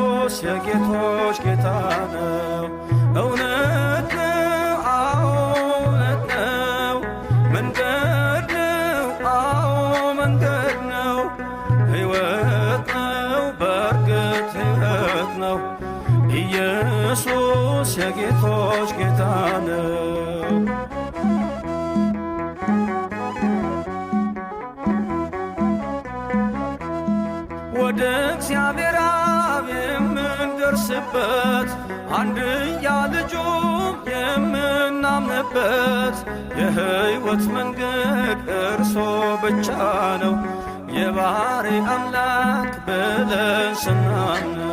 ኢየሱስ የጌቶች ጌታ ነው። እውነት ነው፣ አዎ እውነት ነው። መንገድ ነው፣ አዎ መንገድ ነው። ሕይወት ነው፣ በእርግጥ ሕይወት ነው። ኢየሱስ የጌቶች ጌታ ነው። ወደ እግዚአብሔር አብ የምንደርስበት፣ አንድያ ልጁም የምናምንበት፣ የሕይወት መንገድ እርሶ ብቻ ነው፣ የባሕርይ አምላክ ብለን ስናምን።